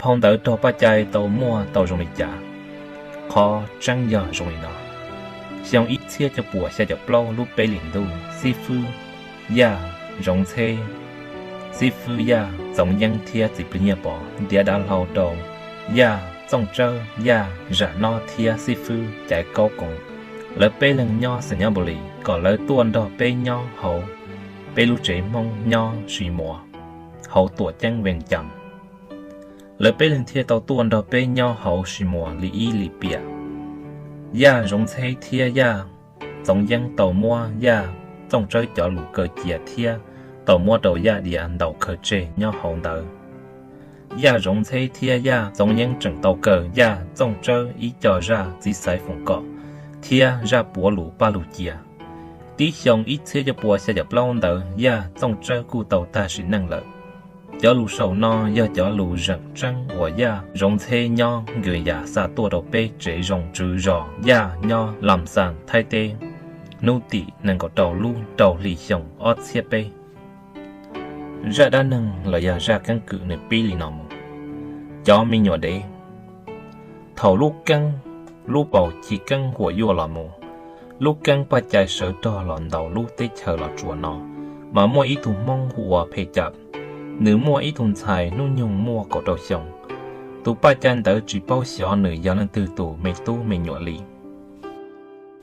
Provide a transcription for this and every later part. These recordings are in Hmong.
Phau ntawv raug Paj Cai tau muaj tau zoo li cas? Qhov tseeb yog zoo li no: Xyoo ib txhiab cuaj puas xya caum plaub lub peb hlis ntuj, xib fwb Yaj Zoov Ntxheb, xib fwb Yaj Txoov Yeeb thiab txiv plig Nyiaj Pov ntiav dav hlau rau Yaj Txooj Tsawb, Yaj Zam Nob thiab xib fwb Caiv Kaub Koos. Lawv peb leeg nyob Xais Nyab Npus Lis, kom lawv tuaj nrog peb nyob hauv peb lub tsev Hmoob nyob Sis Muas, hauv tuam ceeb Vees Cas. Lawv peb leeg thiaj tau tuaj nrog peb nyob hauv Sis Muas li ib lim piam. Yaj Zoov Ntxheb thiab Yaj Txoov Yeeb tau muab Yaj Txooj Tsawb cov lus kaw cia thiab tau muab rau Yaj Diav ntaus khaws tseg nyob hauv ntawd. Yaj Zoov Ntxheb thiab Yaj Txoov Yeeb tseem tau kaw Yaj Txooj Tsawb ib co zaj txiv xaiv foom kom thiab zaj puav lus paj lug cia. Tib xyoo ib txhiab cuaj puas xya caum plaub ntawd Yaj Txooj Tsawb kuj tau tag sim neej lawm. Cov lus saum no yog cov lus zeem tseeb uas Yaj Zoov Ntxheb nyob Nkws Yas xa tuaj rau peb tsev zoo tswv zos Yaj nyob Lam Xas Thaib teb hnub tim nees nkaum rau lub rau hli xyoo ob txhiab peb. Zaj dab neeg los yog zaj keeb kwm nws pib li no mus: Cov me nyuam dev. Thaum lub keeb, lub paus chiv keeb huam yuaj los mus, lub keeb Paj Cai sawv rog los ntaus lub teb chaws Los Tsuas no, mas muaj ib tug Hmoob hu ua Phem Cam. Nws muaj ib tug ntxhais hnub nyoog muaj kaum rau xyoo. Tus Paj Cai ntawd tsis paub xyov nws yog leej twg tus me tub me nyuam li.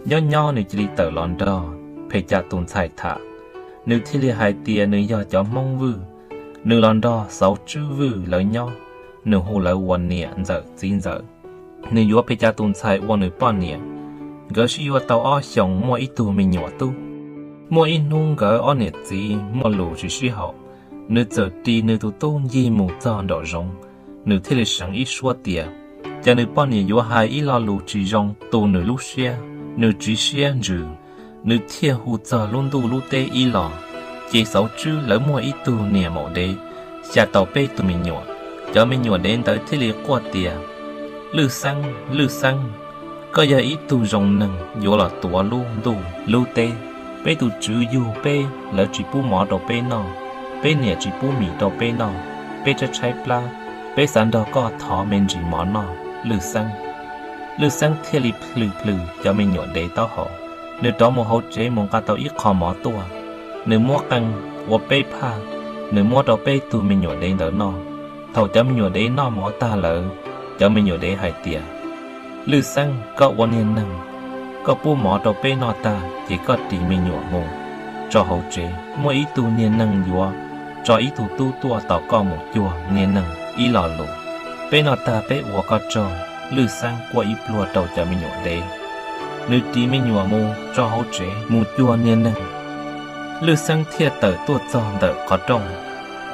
Nyob nyob nws cia li tawm los nrog Phem Cam tus ntxhais tham, nws thiaj li hais tias nws yog cov Hmoob Vwj, nws los nrog Xauv Tswb Vwj lawv nyob, nws hu lawv ua niam ntxawm txiv ntxawm. Nws yuav Phem Cam tus ntxhais ua nws poj niam. Nkawd sib yuav tau ob xyoos muaj ib tug me nyuam tub. Muaj ib hnub nkawd ob niam txiv muaj lus tsis sib haum, nws txawm ris nws tus tub ncig mus txog nraum zoov, nws thiaj li seev ib suab tias, cas nws poj niam yuav hais ib lo lus tsis zoo tu nws lub siab, nws tsiv siab ntsws, nws thiaj hu txog lub ntuj lub teb ib los. Ces Xauv Tswb lawv muaj ib tug niam maum dev, xya tau peb tug me nyuam. Cov me nyuam dev ntawd thiaj li quaj tias, Lwj Xeeb, Lwj Xeeb, koj yog ib tug zoo neeg yuav los tuav lub ntuj lub teb. Peb tus tswv yug peb, lawv tsis pub mov rau peb noj, peb niam tsis pub mis rau peb noj, peb tshaib tshaib plab, peb xav nrog koj thov me ntsis mov noj, Lwj Xeeb. Lwj Xeeb thiaj li plhws plhws cov me nyuam dev taub hau, nws rov mus hauv tsev mus nqa tau ib qho mov tuaj. Nws muab qee ua peb phaj, nws muab rau peb tug me nyuam dev ntawd noj. Thaum cov me nyuam dev noj mov tag lawm, cov me nyuam dev hais tias, Lwj Xeeb, koj ua niag neeg, koj pub mov rau peb noj tag ces koj ris me nyuam mus tso hauv tsev. Muaj ib tug niag neeg yuav tso ib tug tub tuaj tos koj mus cuag niag neeg ib lo lus. Peb noj tag peb ua koj tsaug. Lwj Xeeb quaj ib pluag rau cov me nyuam dev. Nws ris me nyuam mus tso hauv tsev mus cuag niag neeg. Lwj Xeeb thiaj tawm tuaj txog ntawm qhov rooj,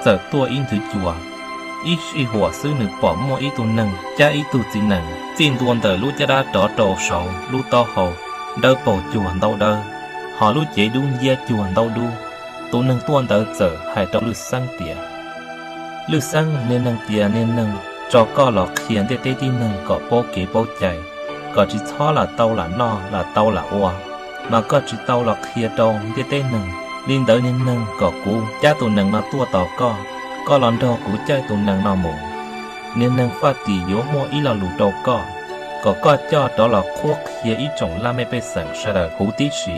txawm tuaj ib nthwv cua. Ib sij huam xwb nws pom muaj ib tug neeg cab ib tug txiv nees txij ntua ntawm lub caj dab rov rau saud lub taub hau, dawb paug cuag ntaub dawb, ho lub cev dub nciab cuag ntaub dub. Tus neeg tuaj ntawd txawm hais rau Lwj Xeeb tias, Lwj Xeeb, niag neeg tias niag neeg tso koj los qhia ntiaj teb tib neeg kom paub kev paub cai, kom tsis txhob lam tau lam noj lam tau lam ua, mas koj tsis tau los qhia rau ntiaj teb neeg. Li ntawd niag neeg kom kuv cab tus nees no tuaj tos koj, koj los nrog kuv caij tus nees no mus. Niag neeg faj tim yuav muaj ib lo lus rau koj, kom koj coj rov los qhuab qhia ib tsoom laj mej pej xeem sawv daws huv tib si.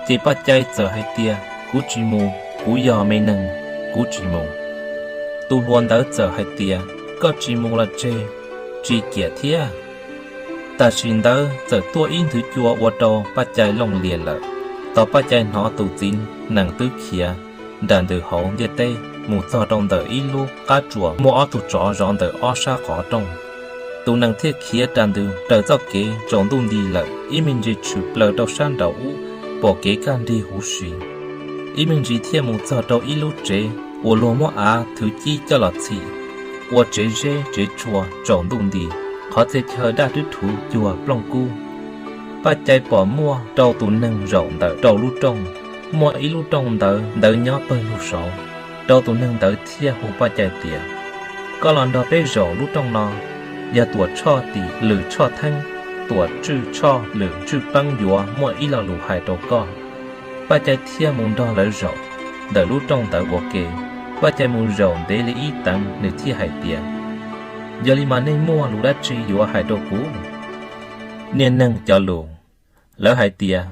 Ces Paj Cai txawm hais tias, Kuv tsis mus, kuv yog me neeg, kuv tsis mus. Tus hluas ntawd txawm hais tias, Koj tsis mus los tseg, tsis ciam thiab. Tam sim ntawd txawm tuaj ib nthwv cua ua rau Paj Cai looj lias lawm. Tau Paj Cai hnov tus txiv nees twb khiav nram ntws hauv ntiaj teb mus txog rau ntawm ib lub qab tsuas muaj ob tug tsov zov ntawm ob sab qhov rooj. Tus nees thiaj khiav ras ntws raws txoj kev tsaus ntuj nti lawm, ib me ntsis tshwm plaws rau sab nraud ub, pom kev kaj nrig huv si. Ib me ntsis thiaj mus txog rau ib lub tsev uas luag muab av thwv cib coj los txhim, ua tsev zeb tsev tsua tsaus ntuj nti, qhov txhia chaw daj rwb rhuv cuag plooj kub. Paj Cai pom muaj rau tus neeg zaum ntawm rau lub rooj, muaj ib lub rooj ntawd ntawd nyob pawg lug saud. Rau tus neeg ntawd thiaj hu Paj Cai tias, Koj los nrog peb zaum lub rooj no, yog Tuam Tshoj tim lwm Tshoj Theeb, Tuam Tswj Tshoj lwm Tswj Peeb yuav muaj ib lo lus hais rau koj. Paj Cai thiaj mus nrog lawv zaum ntawm lub rooj ntawd ua ke. Paj Cai mus zaum ntev li ib teev nws thiaj hais tias, Yog li mas nej muaj lus dab tsi yuav hais rau kuv? Niag neeg cov lus, lawv hais tias,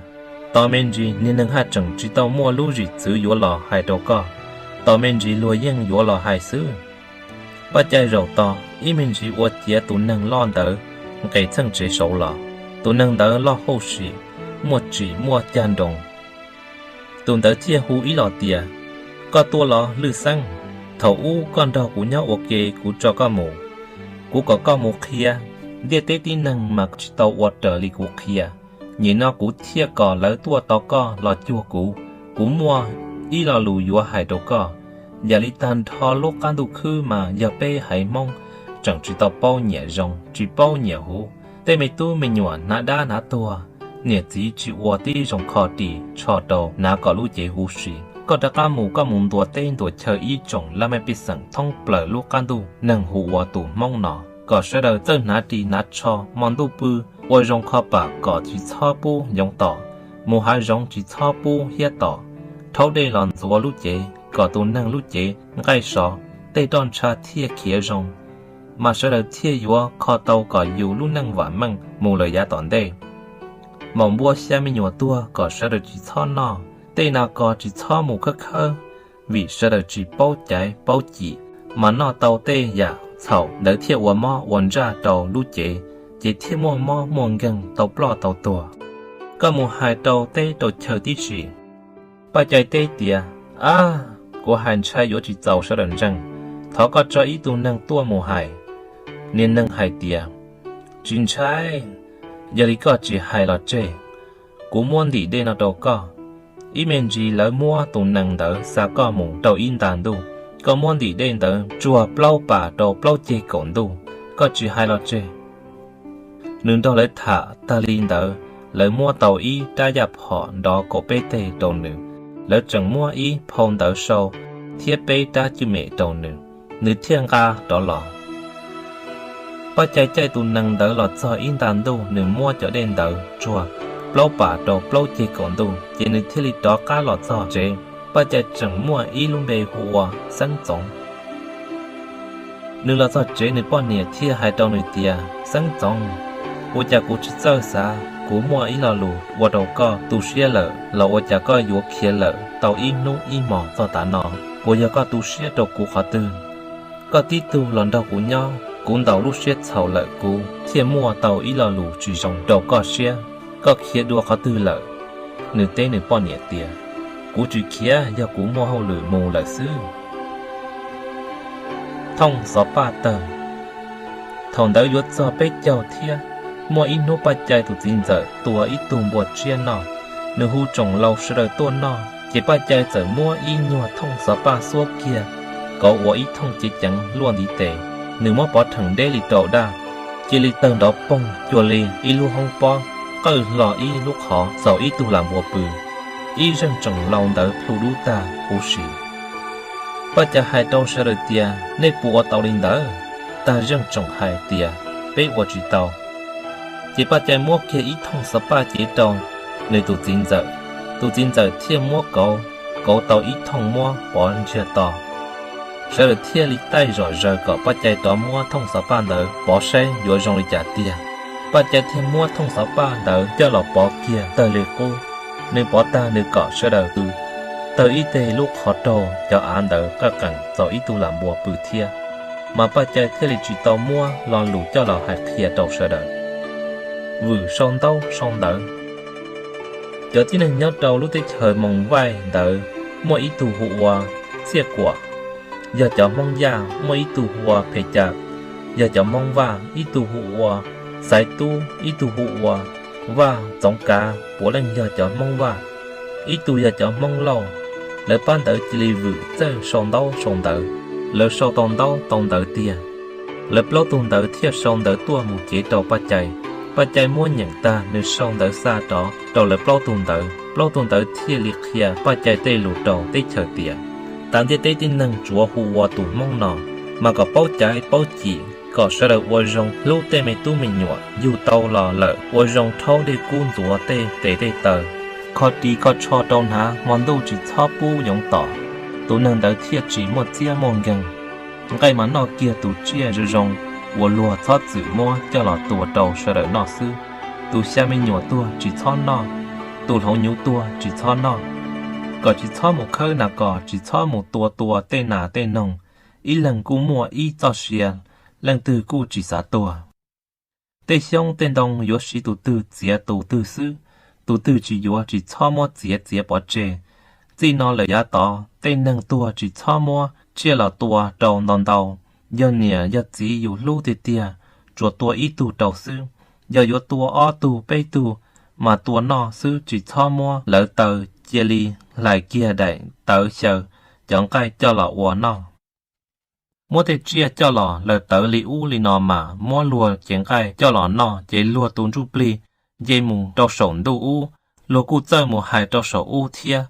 tos me ntsis niag neeg haj tseem tsis tau muaj lub zwm txwv yuav los hais rau koj, tos me ntsis luag yeej yuav los hais xwb. Paj Cai zaum tos ib me ntsis ua ciav tus neeg loj ntawd nqes txheej tsev saud los. Tus neeg ntawd loj hauj sim, muaj tsim muaj cag nroos. Tus ntawd thiaj hu ib los tias, koj tuaj los Lwj Xeeb, thaum ub koj nrog kuv nyob ua ke kuv tso koj mus. Kuv kom koj mus qhia ntiaj teb tib neeg mas tsis tau ua raws li kuv qhia. Nim no kuv thiaj kom lawv tuaj tos koj los cuag kuv. Kuv muaj ib lo lus yuav hais rau koj. Yam li tag nrho lub qab ntuj khwb mas yog peb haiv Hmoob tseem tsis tau paub nyiam zoo, tsis paub nyiam huv. Tej me tub me nyuam hnav dab hnav tuag, niam txiv tsis ua tib zoo kho ris tsho rau hnav kom lub cev huv si. Koj rov qab mus, koj mus ntuas teb ntuas chaw ib tsoom laj mej pej xeem thoob plaws lub qab ntuj, neeg hu ua tus Hmoob no, kom sawv daws txawj hnav ris hnav tsho, hmo ntuj pw ua zoo kho pam kom tsis txhob pub yoov tom, mus hav zoov tsis txhob pub hiab tom, rhaub dej los ntxuav lub cev kom tus neeg lub cev nqaij sov, tej roj ntsha thiaj khiav zoo, mas sawv daws thiaj yuav kho tau kom yus lub neej vam meej mus lawm yav tom ntej. Maum npua xya me nyuam tuag kom sawv daws tsis txhob noj, tej nas kos tsis txhob mus khawb khawb, vim sawv daws tsis paub caiv paub cim, mas noj tau tej yam txhaum ntawd thiaj ua mob ua ntsaj rau lub cev, ces thiaj muaj mob muaj nkeeg tau ploj tau tuag. Koj mus hais rau teb rau chaw tib si. Paj Cai teb tias, ab, kuv hais ntshai yuav tsis txaus sawv daws ntseeg, thov koj tso ib tug neeg tuaj mus hais. Niag neeg hais tias, tsis ntshai, yog li koj tsis hais los tseg, kuv muab ntim dej no rau koj. Ib me ntsis lawv muab tus nees ntawd xa koj mus rau ib nta ntuj, koj muab ntim dej ntawd tsuag plaub pas rau plaub ceg kaum ntuj, koj tsis hais los tseg. Nws nrog lawv tham tag li ntawd, lawv muab tau ib rab yaj phom nrov kaum peb teg rau nws, lawv tseem muab ib phau ntawv sau thiab peb rab cwj mem rau nws, nws thiaj nqa rov los. Paj Cai caij tus nees ntawd los txog ib nta ntuj, nws muab cov dej ntawd tsuag plaub pas rau plaub ceg kaum ntuj, ces nws thiaj li rov qab los txog tsev. Paj Cai tseem muaj ib lub npe hu ua Xeeb Txoov. Nws los txog tsev, nws poj niam thiaj hais rau nws tias, Xeeb Txoov, ua cas kuv tsis txawj xav, kuv muaj ib lo lus ua rau koj tu siab lawm los ua cas koj yuav khiav lawm tau ib hnub ib hmos txog tav no? Puas yog koj tu siab rau kuv qhov twg? Koj tib tug los nrog kuv nyob, kuv ntaus lub siab txhaum lawm kuv thiaj muaj tau ib lo lus tsis zoo rau koj siab. Koj khiav dua qhov twg lawm? Nws teb nws poj niam tias, kuv tsis khiav, yog kuv muaj hauj lwm mus lawm xwb. Thooj Xov Paj tawg. Thaum ntawd yuav txog peb caug thiab, muaj ib hnub Paj Cai tus txiv ntxawm tua ib tug npua tsiab noj. Nws hu tsoom laus sawv daws tuaj noj, ces Paj Cai txawm muab ib nyuag thooj xov paj xuab kiag, kauv ua ib thooj cev ceev luaj ntiv tes. Nws muab pov rheem deb li rau daj, cia li tawg nrov poog cuag li ib lub hoob pob, qawj hlo ib lub qhov, txaus ib tug lam npua pw. Ib zeej tsoom laus ntawd plhu dub tag huv si. Paj Cai hais rau sawv daws tias, nej puas ua tau li ntawd? Tag zeej tsoom hais tias, peb ua tsis tau. Ces Paj Cai muab kiag ib thooj xov paj cev rau nws tus txiv ntxawm, tus txiv ntxawm thiaj muab kauv, kauv tau ib thooj muab pov ntsiag to. Sawv daws thiaj li taij zom zaws kom Paj Cai rov muab thooj xov paj ntawd pov saib yuav zoo li cas tiag. Paj Cai thiaj muab thooj xov paj ntawd coj los pov kiag tawg li qub. Nws pov tag nws kom sawv daws pw, tawg ib teg lub qhov raug cov av ntawd qawj qees txaus ib tug lam npua pw thiab. Mas Paj Cai thiaj li tsis tau muab lo lus coj los hais qhia rau sawv daws. Vwm sau ntaub sau ntawv. Cov tib neeg nyob rau lub teb chaws Moos Vaij ntawd, muaj ib tug hu ua Txiaj Kuam, yog cov Hmoob Yaj; muaj ib tug hu ua Phem Cas, yog cov Hmoob Vaj; ib tug hu ua Xaiv Tub, ib tug hu ua Vaj Txoov Kav, puav leej yog cov Hmoob Vaj; ib tug yog cov Hmoob Lauj. Lawv pab ntawd cia li vwm txawj sau ntaub sau ntawv. Lawv sau tau ntaub tau ntawv tiag, lawv plaub tug ntawd thiaj sau ntawv tuaj mus cev rau Paj Cai. Paj Cai muab nyeem tag, nws sau ntawv xa rov rau lawv plaub tug ntawd, plaub tug ntawd thiaj li qhia Paj Cai tej lus rau teb chaws tias, tas ntiaj teb tib neeg tsuav hu ua tus Hmoob no, mas kom paub caiv paub cim, kom sawv daws ua zoo hlub tej me tub me nyuam, yug tau los lawm ua zoo rhaub dej kub ntxuav tej tes tej taw, kho ris kho tsho rau hnav, hmo ntuj tsis txhob pub yoov tom, tus neeg ntawd thiaj tsis muaj txiab muaj nkeeg. Nqaij mas noj kiag tus tsiaj zoo zoo, uas luag txhob txwm muab coj los tua rau sawv daws noj xwb. Tus xya me nyuam tuag tsis txhob noj, tus hloov nyuv tuag tsis txhob noj, kom tsis txhob mus khawb nas kos, tsis txhob mus tua tua tej nas tej noog. Ib leeg kuj muaj ib txoj sia, leej twg kuj tsis xav tuag. Tej xyoob tej ntoo yuav siv tus twg txiav tus twg xwb, tus twg tsis yuav tsis txhob muab txiav txiav pov tseg. Txij no lawm yav tod tej neeg tuag tsis txhob muab tsiaj los tua rau ntau ntau. Yog niam yog txiv yus hlub tiag tiag, tsuas tua ib tug rau xwb. Yog yuav tua ob tug peb tug, mas tua noj xwb, tsis txhob muab lawv taw, cia li hlais kiag daim tawv xyaw cov nqaij coj los ua noj. Muab tej tsiaj coj los lawv tawv li ub li no mas muab luag cev nqaij coj los noj ces luag tus ntsuj plig nce mus rau saum ntuj ub, luag kuj txawj mus hais rau saum ub thiab.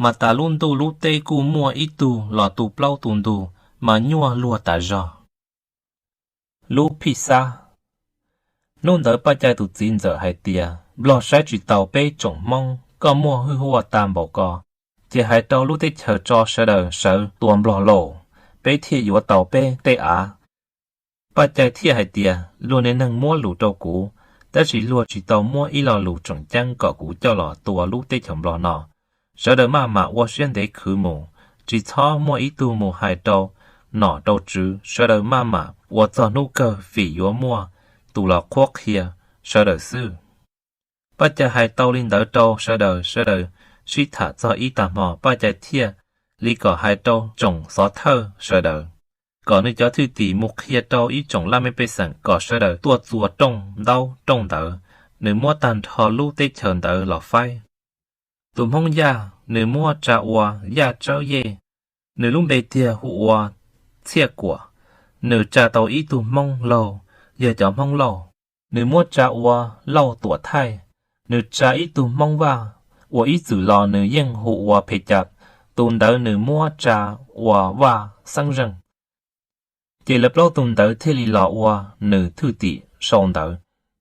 Mas tas lub ntuj lub teb kuj muaj ib tug los tu plaub tu ntug, mas nyuaj luag tas zog. Lub Phij Xab. Hnub ntawd Paj Cai tus txiv ntxawm hais tias, Nplog saib tsis taus peb tsoom Hmoob, koj muaj hwj huaj tag npaum ko, ces hais rau lub teb chaws tso sawv daws sawv tua Nplog lauj, peb thiaj yuav tau peb tej av. Paj Cai thiaj hais tias, Luag niag neeg muab lus rau kuv, tab sis luag tsis tau muab ib lo lus tseem ceeb kom kuv coj los tua lub teb chaws Nplog no. Sawv daws maj mam ua siab ntev khwv mus, tsis txhob muaj ib tug mus hais rau nom rau tswv, sawv daws maj mam ua txog hnub kawg, vim yuav muaj tus los qhuab qhia sawv daws xwb. Paj Cai hais tau li ntawd rau sawv daws, sawv daws sib tham txog ib tag hmo, Paj Cai thiaj li kom hais rau tsoom xov thawj sawv daws, kom nws cov thwj tim mus qhia rau ib tsoom laj mej pej xeem kom sawv daws tuaj txua rooj ntaub rooj ntawv, nws muab tag nrho lub teb chaws ntawd los faib. Tus Hmoob Yaj nws muab tsa ua Yaj Tsawb Yej, nws lub npe tiag hu ua Txhiaj Kuam, nws tsa tau ib tug Hmoob laug, yog cov Hmoob Lauj. Nws muab tsa ua Lauj Tuam Thaij, nws tsa ib tug Hmoob Vaj, uas ib txwm los nws yeej hu ua Phe Ca, tus ntawd nws muab tsa ua Vaj Xeeb Zeej. Ces lawv plaub tug ntawd thiaj li los ua nws thwj tim sau ntawv,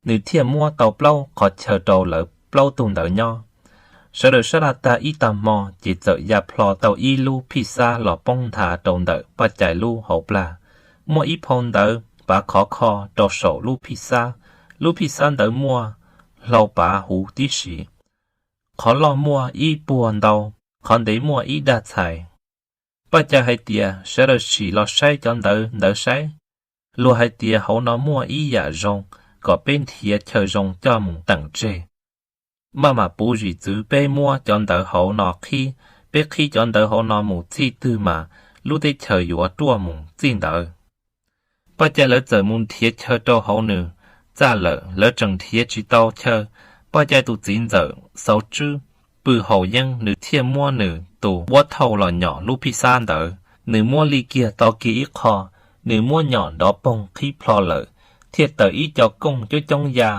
nws thiaj muab tau plaub qhov chaw rau lawv plaub tug ntawd nyob. Sawv daws sab laj tag ib tag hmo ces txawm ya plho tau ib lub Phij Xab los poob nthav rau ntawm Paj Cai lub hauv plag. Muaj ib phau ntawv pav khov kho rau saum lub Phij Xab. Lub Phij Xab ntawd muaj hlau pav huv tib si, qhov loj muaj ib puag ntau, qhov ntev muaj ib dag txhais. Paj Cai hais tias, Sawv daws sim los saib cov ntawv ntawd saib. Luag hais tias hauv no muaj ib yam zoo, kom peb nrhiav chaw zoo coj mus teem tseg. Maj mam puv zim txwv peb muab cov ntawv hauv no qhib, peb qhib cov ntawv hauv no mus txij twg mas lub teb chaws yuav ruaj mus txij ntawd. Paj Cai lawv txawm mus nrhiav chaw rau hauv nws txaj lawm, lawv tseem nrhiav tsis tau chaw. Paj Cai tus txiv ntxawm Xauv Tswb pw haus yeeb, nws thiaj muab nws tus uab thauj los nyom lub Phij Xab ntawd. Nws muab li kiag to kiag ib qho, nws muab nyom nrov poog qhib plho lawm, thiaj tawm ib co kooj coob coob ya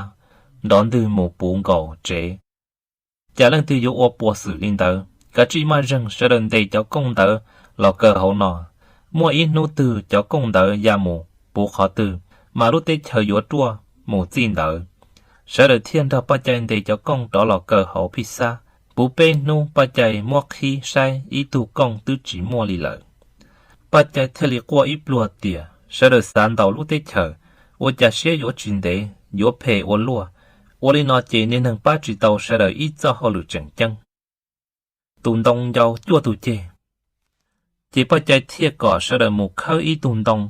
nrov ntwg mus puv nkaus tsev. Cas leej twg yuav ua puas xwm li ntawd? Kav tsij maj zeeg sawv daws ntes cov kooj ntawd los kaw hauv no. Muaj ib hnub twg cov kooj ntawd ya mus puv qhov twg, mas lub teb chaws yuav ruaj mus txij ntawd. Sawv daws thiaj nrog Paj Cai ntes cov kooj rov los kaw hauv Phij Xab. Puv peb hnub Paj Cai muab qhib saib ib tug kooj twb tsis muaj li lawm. Paj Cai thiaj li quaj ib pluag tias, Sawv daws xav ntaus lub teb chaws, ua cas siab yuav tsis ntev, yuav phem ua luaj. Ua li no ces niag neeg pab tsis tau sawv daws ib txoj hauj lwm tseem ceeb. Tus ntoo ncau cuaj tus ceg. Ces Paj Cai thiaj kom sawv daws mus khawb ib tug ntoo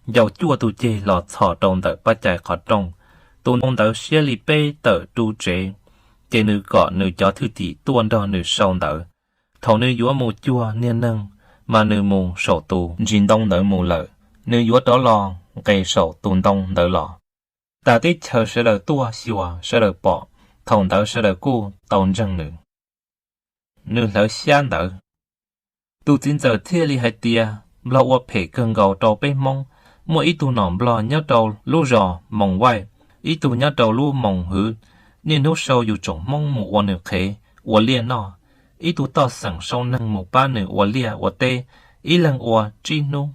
ncau cuaj tus ceg los txhos rau ntawm Paj Cai qhov rooj. Tus ntoo ntawd siab li peb tawm ru tsev, ces nws kom nws cov thwj tim tuaj nrog nws sau ntawv. Thaum nws yuav mus cuag niag neeg, mas nws mus saum tus ntsis ntoo ntawd mus lawm, nws yuav rov los nqes saum tus ntoo ntawd los. Tas teb chaws sawv daws tuaj xyuas sawv daws pom, thaum ntawd sawv daws kuj tau ntseeg nws. Nws hlawv xyab ntawv. Tus txiv ntxawm thiaj li hais tias, Nplog ua phem kawg nkaus rau peb Hmoob. Muaj ib tug nom Nplog nyob rau lub zos Moos Vaij, ib tug nyob rau lub Moos Hwv. Niaj hnub sau yus tsoom Hmoob mus ua nws qhev, ua liaj noj. Ib tug toj xeem sau neeg mus pab nws ua liaj ua teb, ib leeg ua tsib hnub.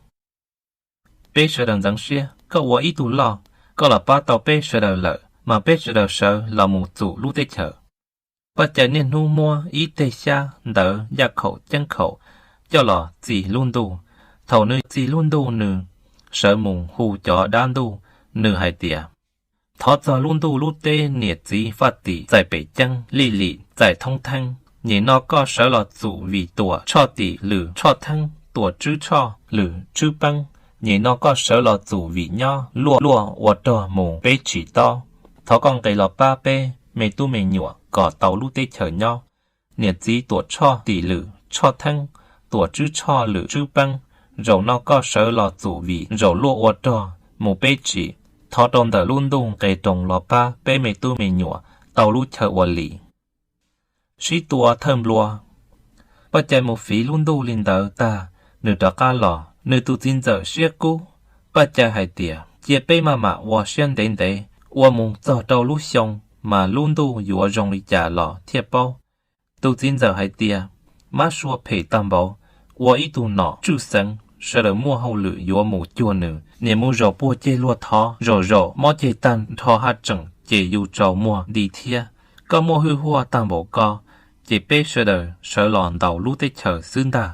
Peb sawv daws ntxeev siab, koj ua ib tug loj, koj los pab tau peb sawv daws lawm, mas peb sawv daws sawv los mus txum lub teb chaws. Paj Cai niaj hnub muab ib teg xyab ntawv yaj khaum ceeb khaum coj los txi lub ntuj. Thaum nws txi lub ntuj, nws sawv mus hu cov dab ntuj Nws hais tias, thov txog lub ntuj lub teb niam txiv faj tim txais pem ceeb lij lim txais thoob theeb, nyem no koj sawv los txum vim tuam tshoj tim lwm tshoj theeb tuam tswb tshoj lwm tswb peeb, nyem no koj sawv los txum vim nyob luaj luaj ua rog mus peb tsim taub. Thov koj nqes los pab peb me tub me nyuam kom tau lub teb chaws nyob. Niam txiv tuam tshoj tim lwm tshoj theeb tuam tswb tshoj lwm tswb peeb, zaum no koj sawv los txum vim zaum luaj ua rog mus peb tsim. Thov rau ntawm lub ntuj nqes roos los pab peb me tub me nyuam tau lub chaw ua li. Sib tua thawj nplua. Paj Cai mus fiv lub ntuj li ntawd tag, nws rov qab los, nws tus txiv ntxawm siab kub. Paj Cai hais tias, cia peb maj mam ua siab ntev ntev, ua mus txog rau lub xyoo mas lub ntuj yuav zoo li cas los thiaj paub. Tus txiv ntxawm hais tias, mab sua phem tag npaum, ua ib tug nom tswj xeev, sawv daws muaj hauj lwm yuav mus cuag nws, niam mus zaum puag ceg luag thov, zaum zaum mob ceg tag nrho haj tseem ces yus tsaus muag nti thiab. Koj muaj hwj huaj tag npaum ko, ces peb sawv daws sawv los ntaus lub teb chaws xwb ntag.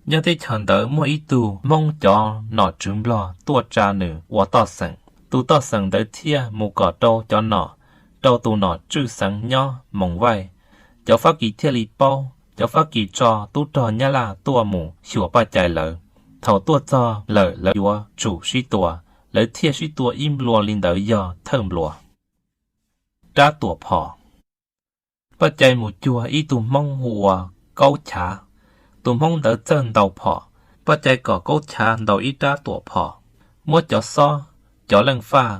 Nyob teb chaws ntawd muaj ib tug Hmoob cov nom tswv Nplog tuaj tsa nws ua toj xeem. Tus toj xeem ntawd thiaj mus kom rau cov nom, rau tus nom tswj xeev nyob Moos Vaij. Cov Fab Kis thiaj li paub, cov Fab Kis tso tub rog Nyab Laj tuaj mus xyuas Paj Cai lawv. Thaum tuaj txog lawm lawv yuav tsum sib tua, lawv thiaj sib tua ib nplua li ntawd yog thawj nplua. Rab tuam phom. Paj Cai mus cuag ib tug Hmoob hu ua Kaub Chav. Tus Hmoob ntawd txawj ntaus phom, Paj Cai kom Kaub Chav ntaus ib rab tuam phom, muab cov xob, cov leej faj,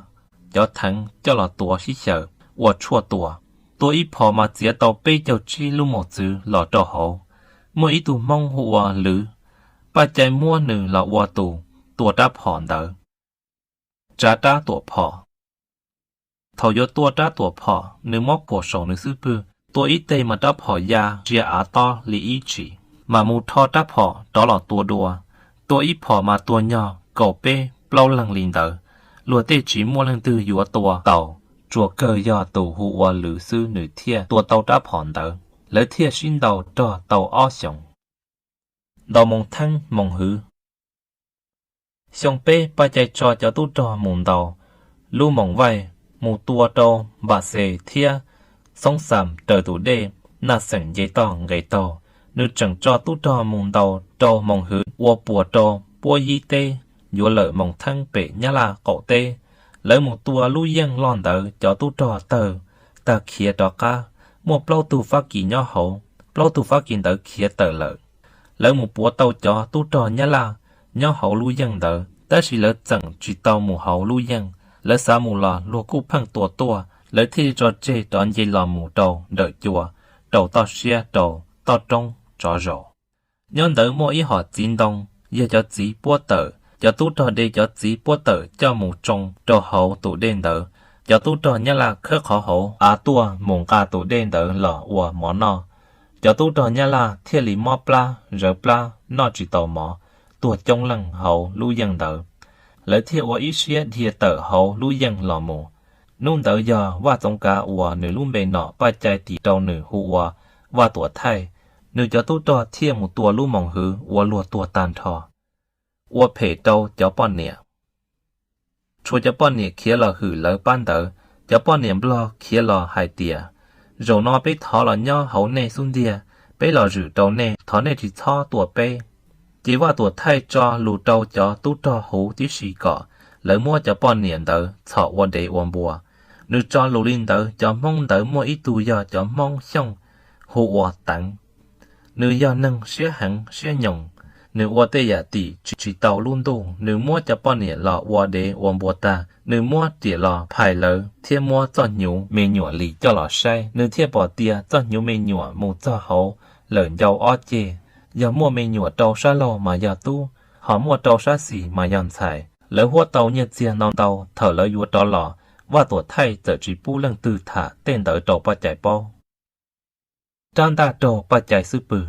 cov theev coj los tuav sib xyaw ua tshuaj tua. Tua ib phom mas txiav tau peb caug tsib lub mos txwv los rau hauv. Muaj ib tug Hmoob hu ua Lwv, Paj Cai muab nws los ua tus tua rab phom ntawd. Tsa rab tuam phom. Thaum yuav tua rab tuam phom, nws muab khuam saum nws xub pwg, tua ib teg mas rab phom ya ntsia av tob li ib tshim, mas mus rho rab phom rov los tua dua. Tua ib phom mas tua nyog kaum peb plaub leeg li ntawd. Luag tej tsis muaj leej twg yuav tua tau, tsuas kawg yog tus hu ua Lwv xwb nws thiaj tua tau rab phom ntawd. Lawv thiaj sib ntaus rog tau ob xyoos. Ntaus Moos Theeb Moos Hwv. Xyoo peb Paj Cai tso cov tub rog mus ntaus lub Moos Vaij, mus tua rau Npam Xes thiab Xoob Xam raws tus dej Naj Xeem nce toj nqes taug. Nws tseem tso tub rog mus ntaus rau Moos Hwv ua puas rau Puab Yib teb, yuav lawm Moos Theeb pem Nyab Laj qaum teb. Lawv mus tua lub yeej loj ntawd cov tub rog tawg tag khiav rov qab, muaj plaub tug Fab Kis nyob hauv, plaub tug Fab Kis ntawd khiav tawm lawm. Lawv mus puav tau cov tub rog Nyab Laj nyob hauv lub yeej ntawd, tab sis lawv txeem tsis tau mus hauv lub yeej, lawv xav mus los luag kuj pheej tua tuaj, lawv thiaj li tso tseg rov nce los mus rau nrawm cua, rau toj siab rau toj roob tsov zaum. Nyob ntawd muaj ib hom txiv ntoo, yog cov txiv puab tawm, cov tub rog de cov txiv puab tawm coj mus tsoo rau hauv tus dej ntawd. Cov tub rog Nyab Laj khawb qhov hauv av tuaj mus nqa tus dej ntawd los ua mov noj. Cov tub rog Nyab Laj thiaj li mob plab zawv plab noj tsis tau mov, tuag coob leej hauv lub yeej ntawd. Lawv thiaj ua ib siab dhia tawm hauv lub yeej los mus. Hnub ntawd yog Vaj Txoov Kav uas nws lub npe nom Paj Cai tis rau nws hu ua Vaj Tuam Thaij. Nws cov tub rog thiaj mus tua lub Moos Hwv ua luag tuag tag nrho, ua phem rau cov poj niam. Tshuav cov poj niam khiav los hwm lawv pab ntawd. Cov poj niam Nplog khiav los hais tias, zaum no peb thov los nyob hauv nej xub ntiag, peb los zwm rau nej, thov nej tsis txhob tua peb. Ces Vaj Tuam Thaij tso lus rau cov tub rog huv tib si kom lawv muab cov poj niam ntawd txhom ua dev ua npua. Nws tso lus li ntawd, cov Hmoob ntawd muaj ib tug yog cov Hmoob Xyooj hu ua Teev. Nws yog neeg siab heev siab nyoos, nws ua tej yam tim tsis tau lub ntuj. Nws muab cov poj niam los ua dev ua npua tag, nws muab riam los phais lawv thiab muab txoj hnyuv me nyuam li coj los saib, nws thiaj pom tias txoj hnyuv me nyuam mus txog hauv lawm ncau ob ceg. Yog muaj me nyuam rau sab laug mas yog tub, ho muaj rau sab xis mas yog ntxhais. Lawv huab tau nyiaj txiag ntau ntau thaum lawv yuav rov los, Vaj Tuam Thaij txawm tsis pub leej twg tham tej ntawd rau Paj Cai paub. Rab ntaj raug Paj Cai xub pwg.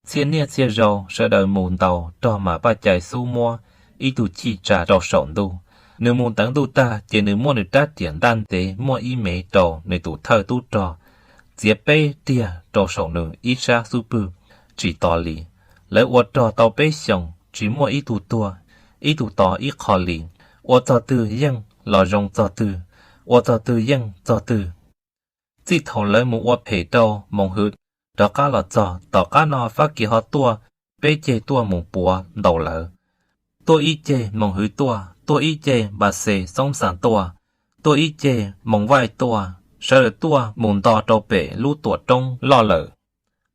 Txhia niaj txhia zaus sawv daws mus ntaus rog mas Paj Cai xub muab ib tug chij tsa rau saum ntuj. Nws mus teev ntuj tag ces nws muab nws rab riam ntaj ntev muaj ib mev rau nws tus thawj tub rog, txiav peb riag rau saum nws ib sab xub pwg, tsis tos li. Lawv ua rog tau peb xyoos tsis muaj ib tug tuag, ib tug tos ib qho li. ua txog twg yeej los zoo txog twg, ua txog twg yeej txog twg. Txij thaum lawv mus ua phem rau Moos Hwv rov qab los txog tom qab no Fab Kis ho tuaj peb ceg tuaj mus puav ntaus lawv. Tuaj ib ceg Moos Hwv tuaj, tuaj ib ceg Npas Xes Xoob Xas tuaj, tuaj ib ceg Moos Vaij tuaj, sawv daws tuaj mus nto rau pem lub tuam roob loj lawm.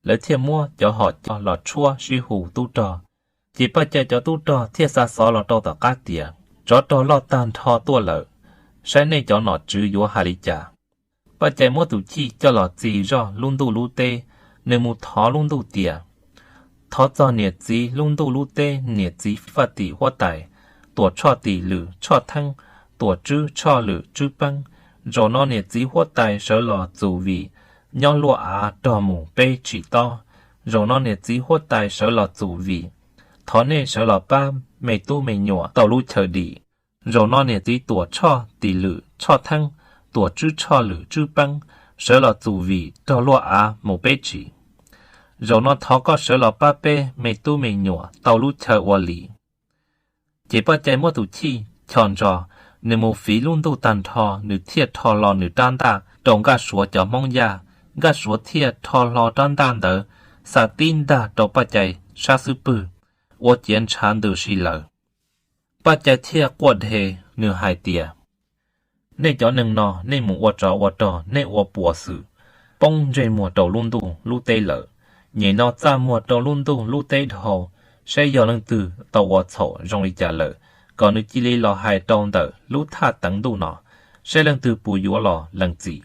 Lawv thiaj muab cov hom coj los tshuab sib hu tub rog. Ces Paj Cai cov tub rog thiaj xa xov los rau tom qab tias, Tsov rog loj tag nrho tuaj lawm, saib nej cov nom tswv yuav hais li cas. Paj Cai muab tus chij coj los txi zoj lub ntuj lub teb, nws mus thov lub ntuj tias, Thov txog niam txiv lub ntuj lub teb, niam txiv faj tim huab tais, Tuam Tshoj tim lwm Tshoj Theeb, Tuam Tswb Tshoj lwm Tswb Peeb. Zaum no niam txiv huab tais sawv los txum vim nyob luaj av rog mus peb tsis tob. Zaum no niam txiv huab tais sawv los txum vim, thov nej sawv los pab me tub me nyuam tau lub chaw dim. Zaum no niam txiv Tuam Tshoj tim lwm Tshoj Theeb, Tuam Tswb Tshoj lwm Tswb Peeb, sawv los txum vim rog luaj av mus peb tsis. Zaum no thov koj sawv los pab peb me tub me nyuam tau lub chaw ua li. Ces Paj Cai muab tus chij choj ntso, nws mus fiv lub ntuj tag nrho, nws thiaj rho hlo nws rab ntaj rau Nkaj Suav cov Hmoob Yaj. Nkaj Suav thiaj rho hlo rab ntaj ntawd xa tib ntag rau Paj Cai sab xub pwg, ua ciav ntshav ntws si lawm. Paj Cai thiaj quaj dheev, nws hais tias, Nej cov neeg no, nej mus ua tsov ua rog, nej ua puas xwm, poob ntsej muag rau lub ntuj lub teb lawm. Nyem no txaj muag rau lub ntuj lub teb dhau, saib yog leej twg tau ua txhaum zoo li cas lawm, kom nws cia li los hais rau ntawm lub thaj teev ntuj no, saib leej twg puas yuav los lees txim.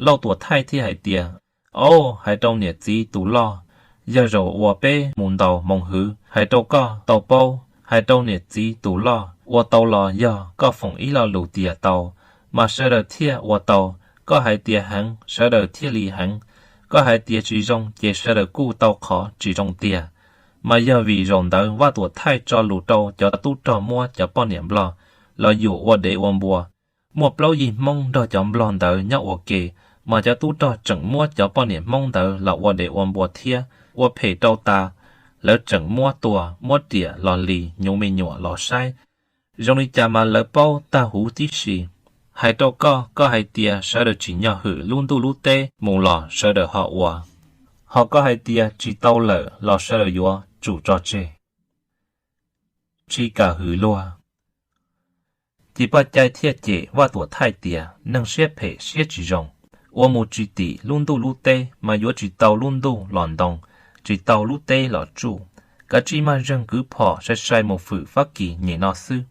Lauj Tuam Thaij thiaj hais tias, Au, hais rau niam txiv tus loj, yog zaum uas peb mus ntaus Moos Hwv, hais rau koj tau paub, hais rau niam txiv tus loj, ua tau los yog koj foom ib lo lus tias tau, mas sawv daws thiaj ua tau. Koj hais tias heev, sawv daws thiaj li heev. Koj hais tias tsis zoo, ces sawv daws kuj tau qhov tsis zoo tiag. Mas yog vim zaum ntawd Vaj Tuam Thaij tso lus rau cov tub rog muab cov poj niam nplog los yuam ua dev ua npua. Muaj plaub yig Hmoob nrog cov nplog ntawd nyob ua ke, mas cov tub rog tseem muab cov poj niam Hmoob ntawd los ua dev ua npua thiab, ua phem rau tas, lawv tseem muab tua, muab riam los li, hnyuv me nyuam los saib. Zoo li cas mas lawv paub tag huv tib si. Hais rau koj, koj hais tias sawv daws tsim nyog hwm lub ntuj lub teb mus los sawv daws ho ua, ho koj hais tias tsis tau lawm los sawv daws yuav tsum tso tseg, tsis kam hwm luag. Ces Paj Cai thiaj cem Vaj Tuam Thaij tias, Neeg siab phem siab tsis zoo, ua mus tsis tim lub ntuj lub teb, mas yuav tsis tau lub ntuj los ntoo, tsis tau lub teb los tsuj. Kav tsij maj zeeg kwv phom sai sai mus hwm Fab Kis nyem no xwb.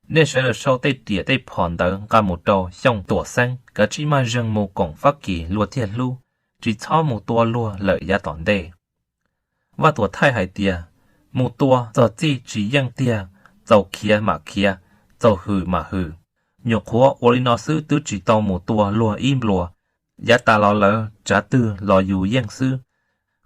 Nej sawv daws sau tej riam tej phom ntawd nqa mus rau Xyooj Tuam Xeeb, kav tsij maj zeeg mus koom Fab Kis luag thiaj hlub, tsis txhob mus tua luag lawm yav tom ntej. Vaj Tuam Thaij hais tias, Mus tua txog txij tsis yeej tiag, txaus khiav mam khiav, txaus hwm mam hwm. Nyuam qhuav ua li no xwb twb tsis tau mus tua luag ib nplua, yav tas los lawv tsav twg los yus yeej xwb.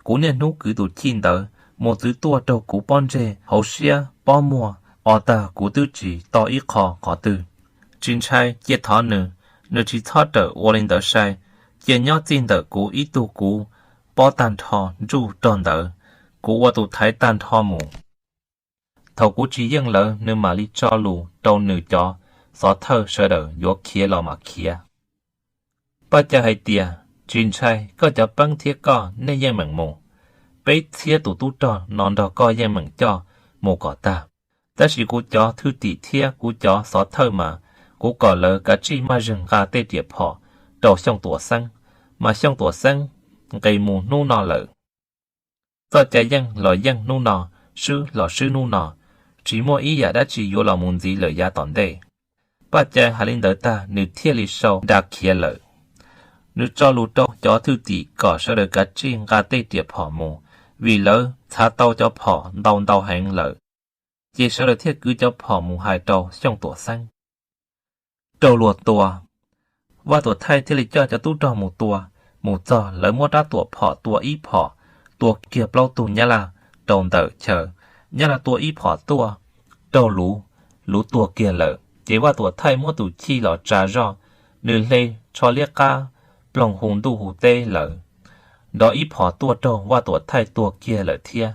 Kuv niaj hnub kwv tus chij ntawd mus txwv tuaj raug kuv pob ntseg hauv siab pob muag o tag, kuv twb tsis to ib qho qhov twg. Tsis ntshai, cia thov nws, nws tsis txhob rawm ua li ntawd sai, cia nyob txij ntawm kuv ib tug kuv pob tag nrho ntsuj rog ntawd, kuv ua tus thaiv tag nrho mus. Thaum kuv tsis yeej lawv, nws mam li tso lus rau nws cov xov thawj sawv daws yuav khiav los mas khiav. Paj Cai hais tias, Tsis ntshai, koj cov peeb thiab koj nej yeej meem mus. Peb txhiab tus tub rog no nrog koj yeej meem coj mus kom tag. Tab sis kuv cov thwj tim thiab kuv cov xov thawj mas, kuv kom lawv kav tsij maj zeeg nqa tej riam phom rau Xyooj Tuam Xeeb, mas Xyooj Tuam Xeeb nqis mus hnub no lawm. Txoj cai yeej los yeej hnub no, swb los swb hnub no, tsis muaj ib yam dab tsi yuav los mus ntxiv lawm yav tom ntej. Paj Cai hais li ntawd tag, nws thiaj li sau nra khiav lawm. Nws tso lus rau cov thwj tim kom sawv daws kav tsij nqa tej riam phom mus, vim lawv txhav tau cov phom ntau ntau heev lawm. Ces sawv daws thiaj kwv cov phom mus hais rau Xyooj Tuam Xeeb. Raug luag tua, Vaj Tuam Thaij thiaj li coj cov tub rog mus tua. Mus txog lawv muab rab tuam phom tua ib phom, tua kiag plaub tug Nyab Laj rau ntawm chaw. Nyab Laj tua ib phom tuaj, raug luv, luv tuag kiag lawm. Ces Vaj Tuam Thaij muab tus chij los tsa zoj, nws hle tsho liab qab ploog hu ntuj hu teb lawm, nrov ib phom tuaj raug Vaj Tuam Thaij tuag kiag lawm thiab.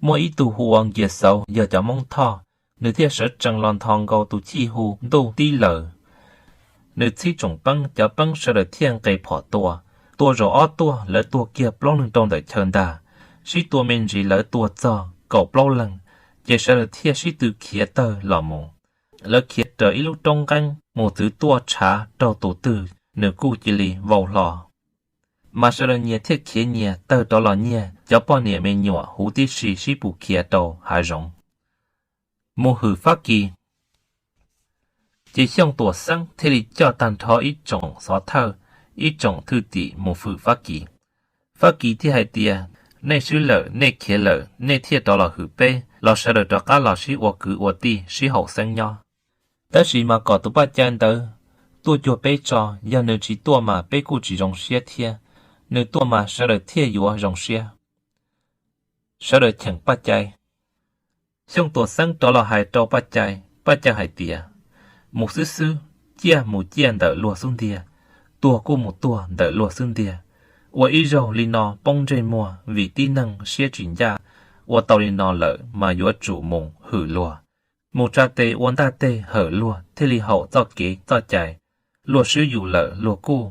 Muaj ib tug hu ua Nkias Xauv, yog cov Hmoob Thoj, nws thiaj sawv tsees los nthos nkaus tus chij hu ntuj tib lawm. Nws txhib tsoom peeb, cov peeb sawv daws thiaj nqes phom tua. Tua zaum ob tuaj, lawv tua kiag plaub leeg rau ntawm chaw ntag. Sib tua me ntsis lawv tua txog kaum plaub leeg, ces sawv daws thiaj sib tw khiav tawg los mus. Lawv khiav raws ib lub roob nqeeb mus txwv tuaj tshav raug tus twg nws kuj cia li vau hlo. Mas sawv daws nyias thiaj khiav nyias tawg rov los nyiag cov poj niam me nyuam huv tib si sib pus khiav rau hav zoov mus hwm Fab Kis. Ces Xyooj Tuam Xeeb thiaj li coj tag nrho ib tsoom xov thawj, ib tsoom thwj tim mus hwm Fab Kis. Fab Kis thiaj hais tias, nej swb lawm, nej khiav lawm, nej thiaj rov los hwm peb los sawv daws rov qab los sib ua kwv ua tij sib haum xeeb nyob. Tab sis mas kom tus Paj Cai ntawd tuaj cuag peb tso, yog nws tsis tuaj mas peb kuj tsis zoo siab thiab, nws tuaj mas sawv daws thiaj yuav zoo siab. Sawv daws cheem Paj Cai. Xyooj Tuam Xeeb rov los hais rau Paj Cai, Paj Cai hais tias, mus xwb xwb, ciaj mus ciaj ntawm luag xub ntiag, tuag kuj mus tuag ntawm luag xub ntiag. Ua ib zaug li no poob ntsej muag vim tib neeg siab tsis ncaj, ua tau li no lawm mas yuav tsum mus hwm luag, mus tsa tes ua ntaj teg hawm luag thiaj li haum txoj kev txoj cai. Luag swb yus lawm luag kuj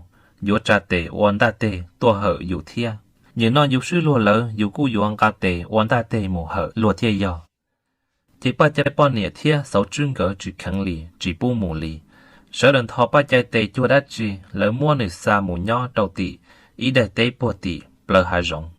yuav tsa tes ua ntaj teg tuaj hawm yus thiab. Nim no yus swb luag lawm yus kuj yuav nqa tes ua ntaj teg mus hawm luag thiaj yog. Ces Paj Cai poj niam thiab Xauv Tswb nkawd tsis kheev li, tsis pub mus li. Sawv daws ntho Paj Cai tes cuag dab tsi, lawv muab nws xa mus nyob rau tim ib daim teb puag tim plawv hav zoov.